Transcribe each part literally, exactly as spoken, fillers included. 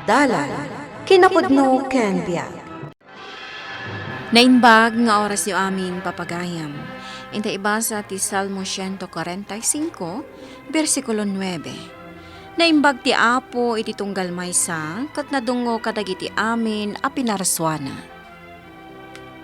Dalan, kinapudno ken biag. Naimbag nga orasyo amin, papagayam. Inta ibasa ti Salmo ciento cuarenta y cinco, bersikulo nuebe. Naimbag ti Apo iti tunggal maysa, ket nadungngo kadagiti amin a pinarsuana.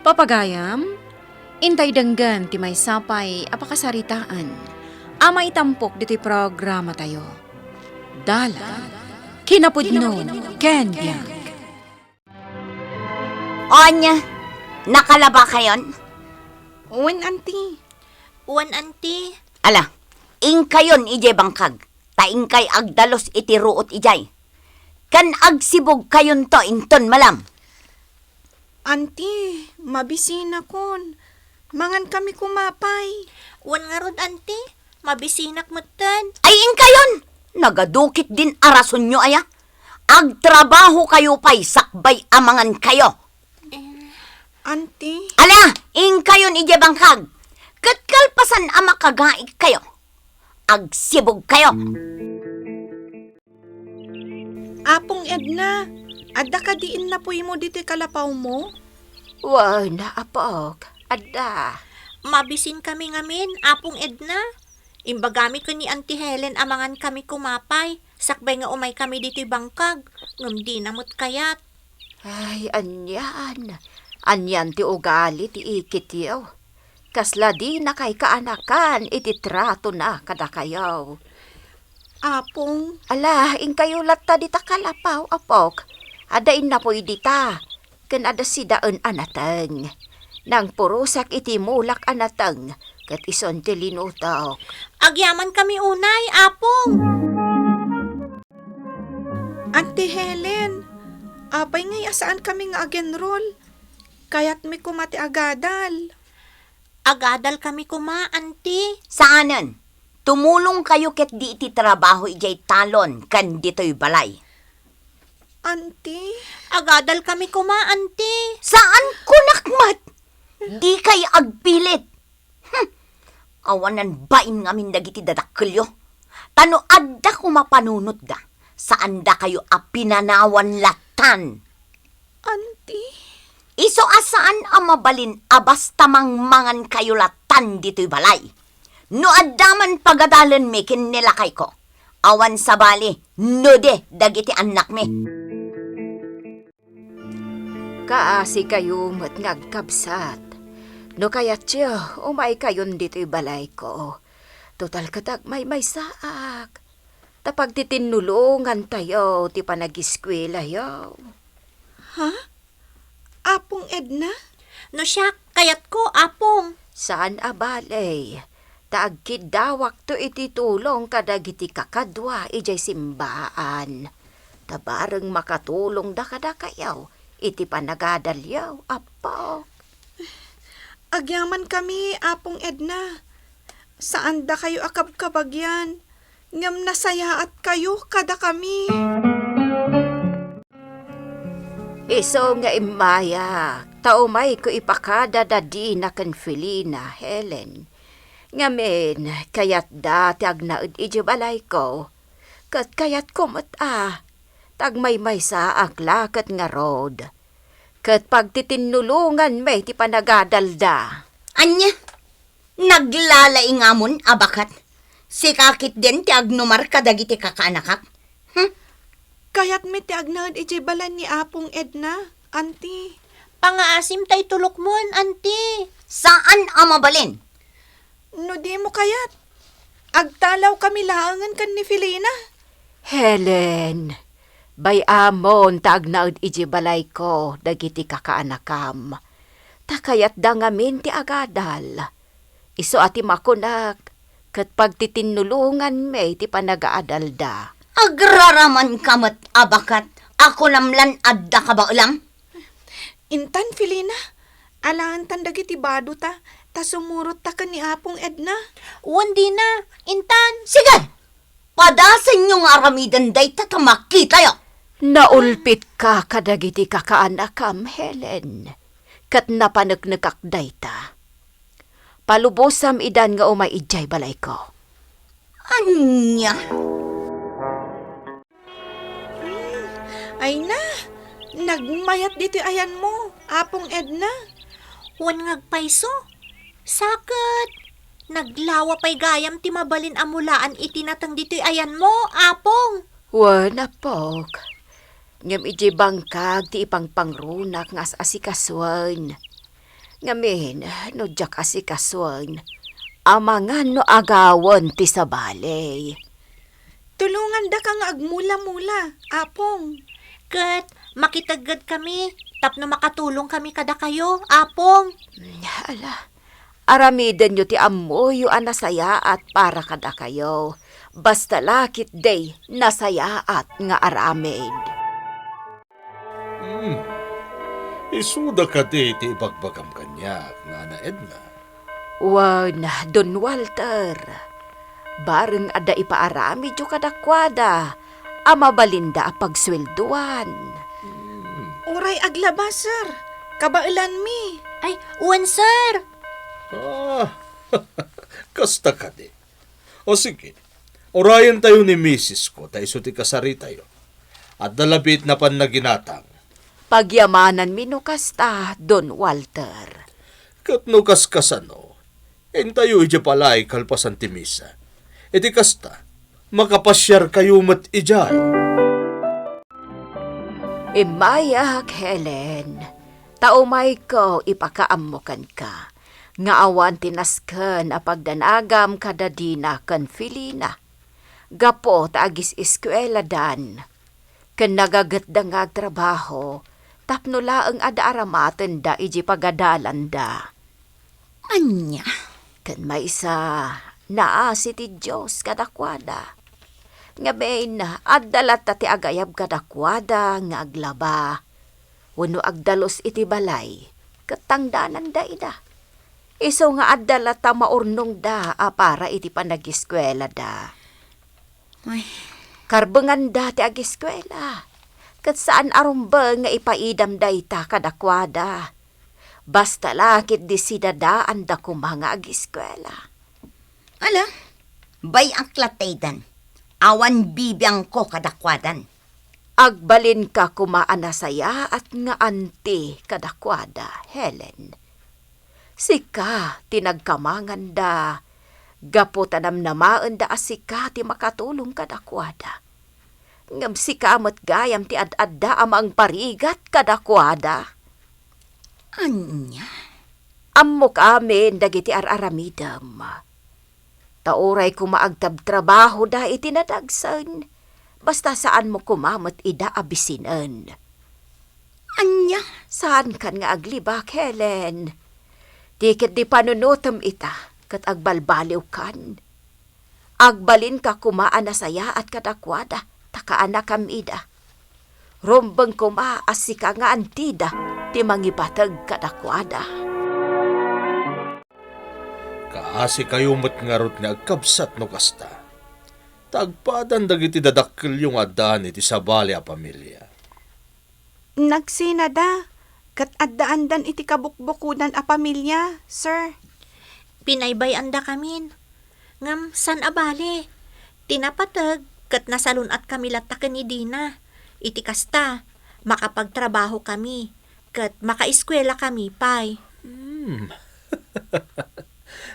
Papagayam, intay denggen ti maysa pay a pakasaritaan a maitampok ditoy programatayo. Dalan, kinapudno ken biag. O ania, nakalabakayon? Wen, Auntie. Wen, Auntie. Ala, inkayon idiay bangkag, ta inkay agdalus iti ruot idiay. Ken agsibugkayonto inton malam. Auntie, mabisinakon. Mangankami koma pay. Wen ngarud, Auntie, mabisinak metten. Ay, inkayon! Nagadukit din a rasonyo aya. Agtrabahokayo pay sakbay a mangankayo. Auntie. Ala, inkayon idiay bangkag. Ket kalpasan a makagaikkayo, agsibugkayo. Apong Edna, adda kadi innapuymo ditoy kalapawmo? Wen, apok, adda. Mabisinkami ngamin, Apong Edna. Imbagami ken ni Auntie Helen a mangankami koma pay, sakbay nga umaykami ditoy bangkag, ngem dina met kayat. Ay, anian. Anian ti ugali ti ikityo. Kasla dinakay kaanakan iti tratona kadakayo. Apong. Ala, inkayo latta dita kalapaw, apok. Adda innapuy dita, ken adda sidaen a nateng. Nangpurosak iti mulak a nateng, ket isun ti linutok. Agyamankami unay, Apong. Auntie Helen, apay ngay a saankami nga agenrol? Kayatmi koma ti agadal. Agadalkami koma, Auntie. Saanen. Tumulongkayo ketdi iti trabaho idiay talon ken ditoy balay. Auntie? Agadalkami koma, Auntie. Saan kunak met? Dikay agpilit. Hmm. Awanan bain ngamin dagiti dadakkelyo. Ta no adda koma panunotda, saandakayo a pinanawan latan. Auntie? Isu a saan a mabalin a basta mangmangankayo latan ditoy balay. No adda man pagadalenmi ken ni lakayko, awan sabali, nudi dagiti annakmi. Kaasikayo met nga agkabsat. No kayatyo, umaykayon ditoy balayko. Total ket agmaymaysaak. Ta pagtitinnulongantayo ti panagiskuelayo. Ha? Apong Edna? No siak, kayatko, Apong. Saan a bale, ta agkiddawakto iti tulong kadagiti kakadua idiay simbaan. Ta bareng makatulongda kadakayo iti panagadalyo, apok. Agyamankami, Apong Edna. Saandakayo a kabkabagian, ngem nasayaatkayo kadakami. Isu nga immayak, ta umayko ipakada da Dina ken Felina, Helen. Ngamin, kayatda ti agnaed idiay balayko. Ket kayatko met a, ta agmaymaysaak la ket ngarud. Ket pagtitinnulonganmi ti panagadalda. Ania? Naglalaingamon a baket? Sika ketdin ti agnumar kadagiti kakaanakak? Hmm? Kayatmi ti agnaed idiay balay ni Apong Edna, Auntie. Pangaasim tay tulokmon, Auntie. Saan a mabalin. No dimo kayat, agtalawkami laengen ken ni Felina. Helen, bay-amon ta agnaed idiay balayko dagiti kakaanakam. Ta kayatda ngamin ti agadal. Isu a ti makunak, ket pagtitinnulonganmi ti panagaadalda. Agraramanka met a baket a kunam lan adda kabaelam? Intan, Felina, alaentan dagiti badota, ta sumurotta ken ni Apong Edna. Wen, Dina, intan. Sige! Padasenyo nga aramiden dayta ta makitayo. Naulpitka kadagiti kakaanakam, Helen, ket napaneknekak dayta. Palubosam idan nga umay idiay balayko. Ania? Ay na, nagmayat ditoy ayanmo, Apong Edna. Wen nga agpayso, saket, naglawa pay gayam ti mabalin a mulaan iti nateng ditoy ayanmo, Apong. Wen, Apok. Ngem idiay bangkag ti ipangpangrunak nga as-asikasuen. Ngamin, no diak asikasuen, amangan no agawen ti sabali. Tulongandaka nga agmula-mula, Apong. Ket makiteggedkami tapno makatulongkami kadakayo, Apong. Ala, aramidenyo ti ammoyo a nasayaat para kadakayo. Basta la ketdi nasayaat nga aramid. Hmm. Isuda kadi ti ibagbagam kaniak, Nana Edna? Wen, Don Walter, bareng adda ipaaramidyo kadakuada a mabalinda a pagsueldoan. Hmm. Uray aglaba, sir. Kabaelanmi. Ay, wen, sir. Ah, kasta kadi. O sige, urayentayo ni misisko ta isu ti kasaritayo. Adda labiit napan naginatang. Pagyamananmi no kasta, Don Walter. Ket no kaskasano, intayo idiay balay kalpasan ti misa. Iti kasta, makapasiarkayo met idiay. Immayak, Helen, ta umayko ipakaammo kenka nga awan ti nasken a pagdanagam kada Dina ken Felina, gapu ta agis-eskueladan, ken nagagetda nga agtrabaho tapno laeng a daramatenda idiay pagadalanda. Ania? Ken maysa, naasi ti Dios kadakuada. Ngamin, adda latta ti agayab kadakuada nga aglaba wenno agdalus iti balay ket tangdananda ida. Isu nga adda latta maurnongda a para iti panagiskuelada. Ay. Karbenganda ti agiskuela, ket saan a rumbeng nga ipaidam dayta kadakuada. Basta la ketdi sidadaanda koma nga agiskuela. Ala, bay-ak latta idan. Awan bibiangko kadakuadan. Agbalinka koma a nasayaat nga anti kadakuada, Helen. Sika ti nagkamanganda, gapu ta namnamaenda a sika ti makatulong kadakuada. Ngem sika met gayam ti ad-adda a mangparigat kadakuada. Ania? Ammok amin dagiti ar-aramidem. Ta uray koma agtabtrabahoda iti nadagsen, basta saanmo koma met ida a bisinen. Ania? Saankan nga aglibak, Helen. Ti ketdi panunotem ita, ket agbalbaliwkan. Agbalinka koma a nasayaat kadakuada, ta kaanakam ida. Rumbeng koma a sika nga antida ti mangipateg kadakuada. Kaasikayo met ngarud nga agkabsat no kasta. Ta agpadan dagiti dadakkelyo nga addaan iti sabali a pamilia. Nagsinada, ket addaandan iti kabukbukodan a pamilia, sir. Pinaybay-andakamin. Ngem saan a bale, ti napateg ket nasalun-atkami latta ken ni Dina. Iti kasta, makapagtrabahokami, ket makaeskuelakami pay. Hmm.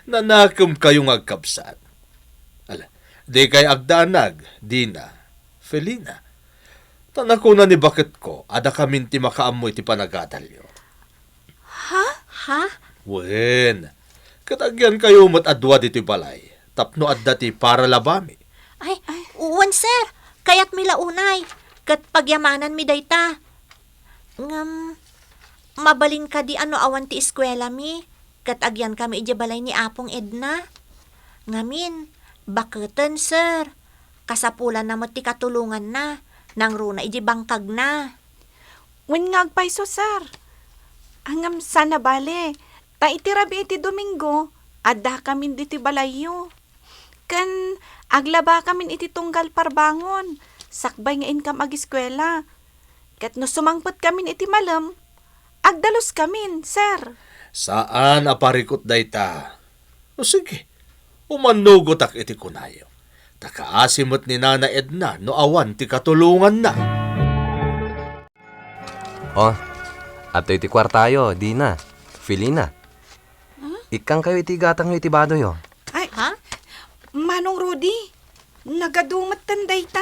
Nanakemkayo nga agkabsat. Ala, dikay agdanag, Dina, Felina. Ta nakuna ni baketko a dakamin ti makaammo iti panagadalyo. Ha? Ha? Wen, ket agyankayo met a dua ditoy balay tapno adda ti paralabami. Ay, wen, sir. Kayatmi la unay, ket pagyamananmi dayta. Ngem, mabalin kadi a no awan ti eskuelami, ket agyankami idiay balay ni Apong Edna? Ngamin, baketen, sir. Kasapulanna met ti katulonganna, nangruna idiay bangkagna. Wen nga agpayso, sir. Ngem saan a bale, ta iti rabii ti Domingo, addakamin ditoy balayyo. Ken aglabakamin iti tunggal parbangon, sakbay nga inkam agiskuela. Ket no sumangpetkamin iti malem, agdaluskamin, sir. Saan a parikut dayta. O sige, umannugotak iti kunayo. Ta kaasi met ni Nana Edna no awan ti katulonganna. Oh, adtoy ti kuartayo, Dina, Felina. Huh? Ikkankayo iti igatangyo iti badoyo. Ay, ha? Manong Rudy, nagadu metten dayta?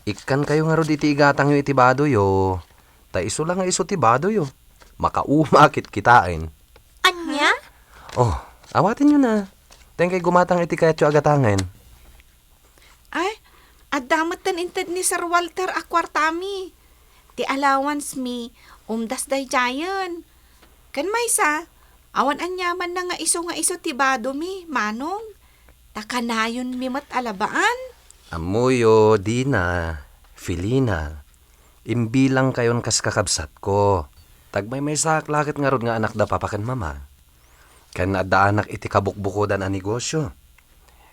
Ikkankayo ngarud iti igatangyo iti badoyo. Ta isu la nga isu ti badoyo. Makauma kitkitaen. Ania? Oh, awatenyo na. Ta inkay gumatang iti kayatyo a gatangen. Ay, adda metten inted ni Sir Walter a kuartami. Ti allowance mi, umdas daydiayen. Ken maysa, awan aniamanna nga isu nga isu ti badomi, Manong. Ta kanayonmi met a labaan. Ammoyo, Dina, Felina, imbilangkayon kas kakabsatko. Ta agmaymaysaak la ket ngarud nga anakda papa ken mama. Ken addaanak iti kabukbukodan a negosio.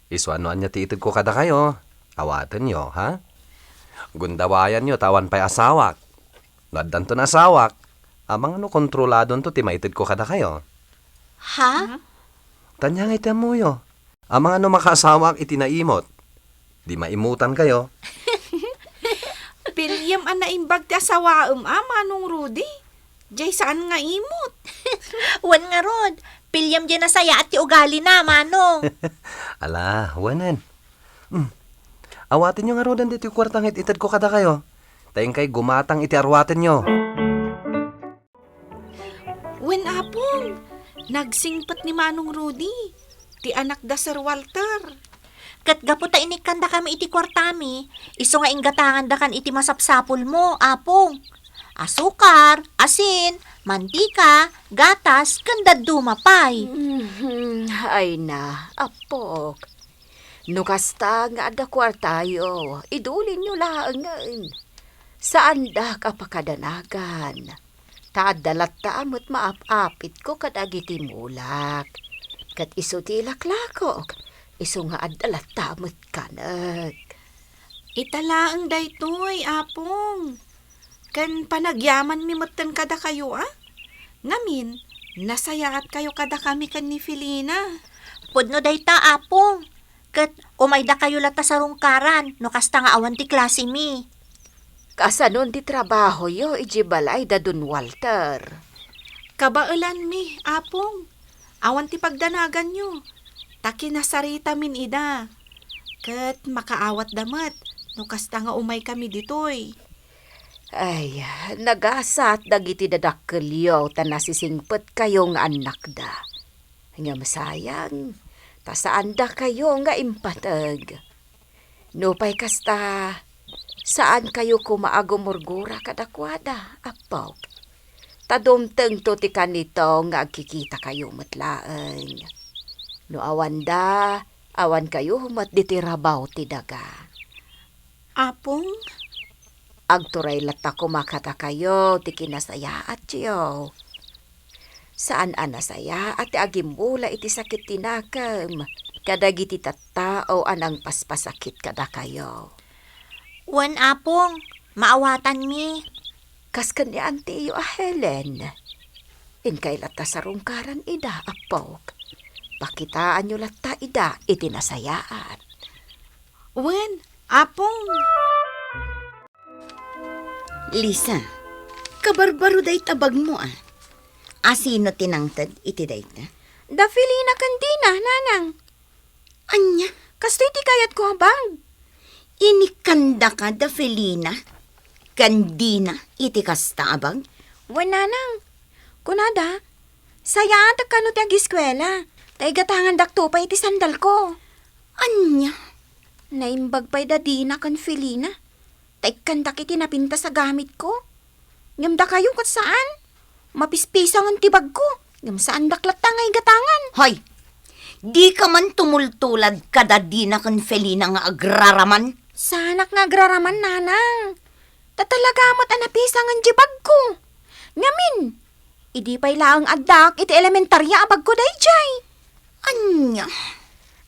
Isu a no ania ti itedko kadakayo, awatenyo, ha? Gundawayanyo ta awan pay asawak. No addanton asawak, amangan no kontroladonto ti maitedko kadakayo. Ha? Ta ania ngay ti ammoyo? Amangan no makaasawaak iti naimot, di maimutankayo. Piliem a naimbag ti asawaem a, Manong Rudy. Jay saan nga imot. Wen ngarud, piliem jay nasayaat ti ugalina, Manong. Ala, wenen. Hmm. Awatenyo ngaruden ditoy kuarta nga it-itedko kadakayo. Ta inkay gumatang iti arwatenyo. Wen, Apong, nagsingpet ni Manong Rudy, ti anak da Sir Walter. Ket gapu ta inikkandakami iti kuartami, isu nga inggatangandakan iti masapsapulmo, Apong. Asukar, asin, mantika, gatas, ken dadduma pay. Mhm. Ay na, Apok. No kasta nga adda kuartayo, idulinyo laengen. Saandak a pakadanagan. Ta adda latta a met maap-apitko kadagiti mulak. Ket isu ti ilaklakok, isu nga adda latta a met kanek. Ita laeng daytoy, Apong. Ken panagyamanmi metten kadakayo, a? Ngamin, nasayaatkayo kadakami ken ni Felina. Pudno dayta, Apong. Ket umaydakayo latta sarungkaran no kasta nga awan ti klasemi. Kasanon ti trabahoyo idiay balay da Don Walter? Kabaelanmi, Apong. Awan ti pagdanaganyo. Ta kinasaritamin ida. Ket makaawatda met no kasta nga umaykami ditoy. Ay, nagasat dagiti dadakkelyo ta nasisingpetkayo nga annakda. Ngem sayang, ta saandakayo nga impateg. Nupay kasta, saankayo koma a gumurgura kadakuada, Apok. Ta dumtengto ti kanito nga agkikitakayo met laeng. No awanda, awankayo met ditoy rabaw ti daga. Apong? Agturay latta koma kadakayo ti kinasayaatyo. Saan a nasayaat ti agimmula iti sakit ti nakem kadagiti tattao a nangpaspasakit kadakayo. Wen, Apong, maawatanmi. Kas ken ni antiyo a Helen. Inkay latta sarungkaran ida, Apok. Pakitaanyo latta ida iti nasayaat. Wen, Apong. Lisa, kabarbaro dayta bagmo, a. Asino ti nangted iti dayta? Da Felina ken Dina, nanang. Ania, kastoy ti kayatko a bag? Inikkandaka da Felina ken Dina iti kasta a bag? Wen, nanang. Kunada, sayaatek kano ti agiskuela, ta igatangandakto pay iti sandalko. Ania? Naimbag pay da Dina ken Felina. Ta ikkandak iti napintas a gamitko. Ngem dakayo ket saan. Mapispisangen ti bagko. Ngem saandak latta nga igatangan. Hoy! Dika man tumultulad kada Dina ken Felina nga agraraman. Saanak nga agraraman, nanang. Ta talaga met a napisangen ti bagko. Ngamin, idi pay laeng addaak iti elementaria a bagko daydiay. Ania?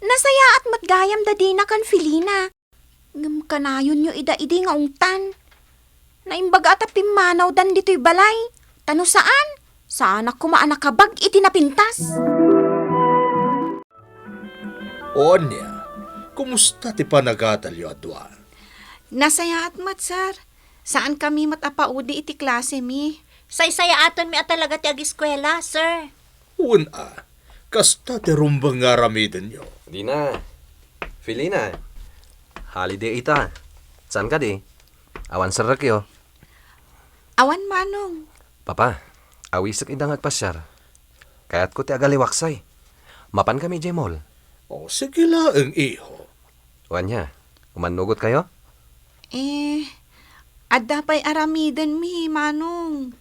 Nasayaat met gayam da Dina ken Felina. Ngem kanayonyo ida idi nga ungtan. Naimbag a ta pimmanawdan ditoy balay. Ta no saan, saanak koma a nakabag iti napintas. O ania, kumusta ti panagadalyo a dua? Nasayaat met, sir. Saankami met a paudi iti klasemi. Saysayaatenmi a talaga ti agiskuela, sir. Wen a, kasta ti rumbeng nga aramidenyo. Dina, Felina, holiday ita. Saan kadi? Awan serrekyo? Awan, Manong. Papa, awisek ida nga agpasiar. Kayatko ti agaliwaksay. Mapan kami idiay mall. O, sige laeng, iho. Wen a, umannugotkayo? Eh, adda pay aramidenmi, Manong.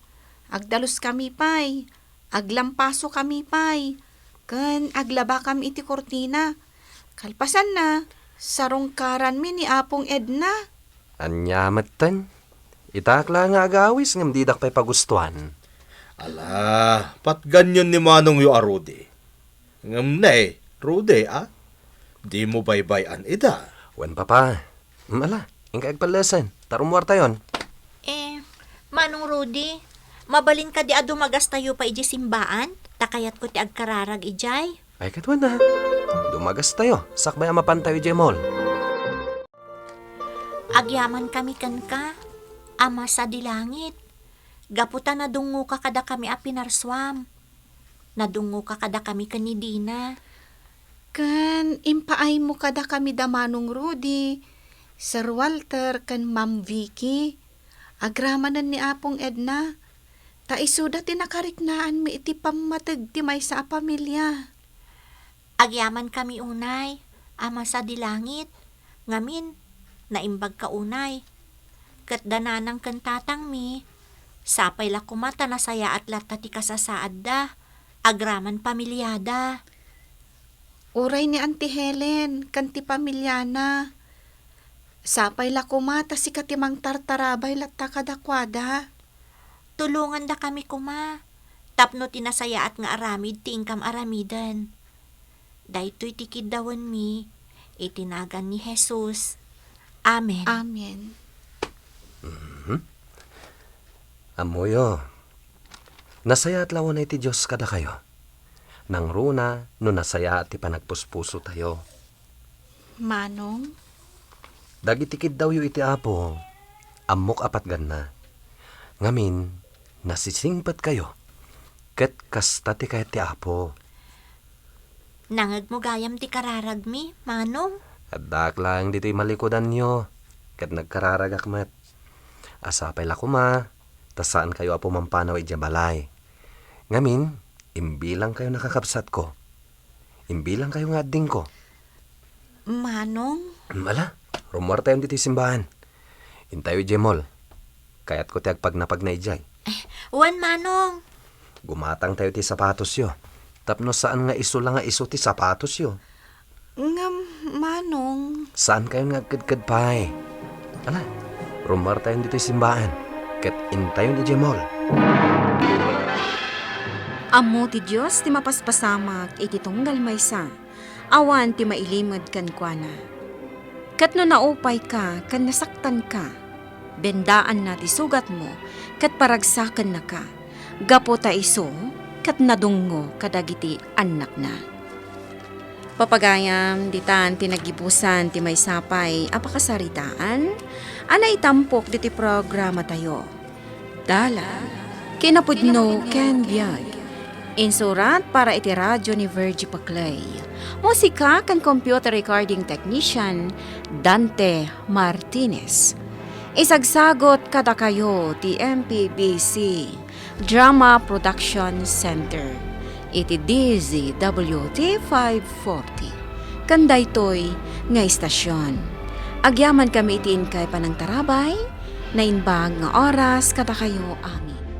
Agdaluskami pay, aglampasokami pay, ken aglabakami iti kurtina. Kalpasanna, sarungkaranmi ni Apong Edna. Ania metten? Itaak la nga agawis ngem didak pay pagustuan. Ala, patganyon ni manongyo a Rudy. Ngem ne, Rudy, a? Dimo baybay-an ida. Wen, Papa. Mm, ala, inka agpallesen, ta rummuartayon. Eh, Manong Rudy, mabalin kadi a dumagastayo pay idiay simbaan? Ta kayatko ti agkararag idiay. Ay, ket wen a. Dumagastayo, sakbay a mapantayo idiay mall. Agyamankami kenka, Ama sadi langit, gapu ta nadungoka kadakami a pinarsuam. Nadungoka kadakami ken ni Dina. Ken impaaymo kadakami da Manong Rudy, Sir Walter, ken Ma'am Vicky. Agramanen ni Apong Edna, ta isuda ti nakariknaanmi iti pammateg ti maysa a pamilia. Agyamankami unay, Ama sadi langit, ngamin, naimbagka unay. Ket da nanang ken tatangmi, sapay la koma ta nasayaat latta ti kasasaadda, agraman pamiliada. Uray ni Auntie Helen ken ti pamiliana, sapay la koma ta sika ti mangtartarabay latta kadakuada. Tulongandakami koma, tapno ti nasayaat nga aramid ti inkam aramiden. Daytoy ti kiddawenmi, iti nagan ni Jesus. Amen. Amen. Mhm. Ammoyo, nasayaat la unay ti Dios kadakayo. Nangruna no nasayaat ti panagpuspusotayo. Manong? Dagiti kiddawyo iti Apo, ammok a patganna. Ngamin, nasisingpetkayo, ket kasta ti kayat ti Apo. Nangegmo gayam ti kararagmi, Manong? Addaak laeng ditoy malikudanyo, ket nagkararagak met. A sapay la koma, ta saankayo a pumampanaw idiay balay. Ngamin, imbilangkayo, nakakabsatko. Imbilangkayo nga addingko. Manong? Mm, ala, rummuartayon ditoy simbaan. Intayo idiay mall. Kayatko ti agpagnapagna idiay. Eh, wen, Manong. Gumatangtayo ti sapatosyo. Tapno saan nga isu la nga isu ti sapatosyo. Ngem, Manong. Saankayon nga agkedked pay. Ala, rummuartayon ditoy simbaan. Ket intayon idiay mall. Ammo ti Dios ti mapaspasamak iti tunggal maysa. Awan ti mailimed kenkuana. Ket no naupayka ken nasaktanka, bendaanna ti sugatmo ket paragsakennaka, gapu ta isu ket nadungngo kadagiti annakna. Papagayam, ditan ti naggibusan ti maysa pay a pakasaritaan a naitampok ditoy programatayo. Dalan, kinapudno ken biag. Insurat para iti radio ni Virgie Paclay. Musika ken computer recording technician, Dante Martinez. Isagsagot kadakayo ti M P B C Drama Production Center iti D Z W T five forty. Ken daytoy nga istasion, agyamankami iti inkay panangtarabay, naimbag nga oras kadakayo amin.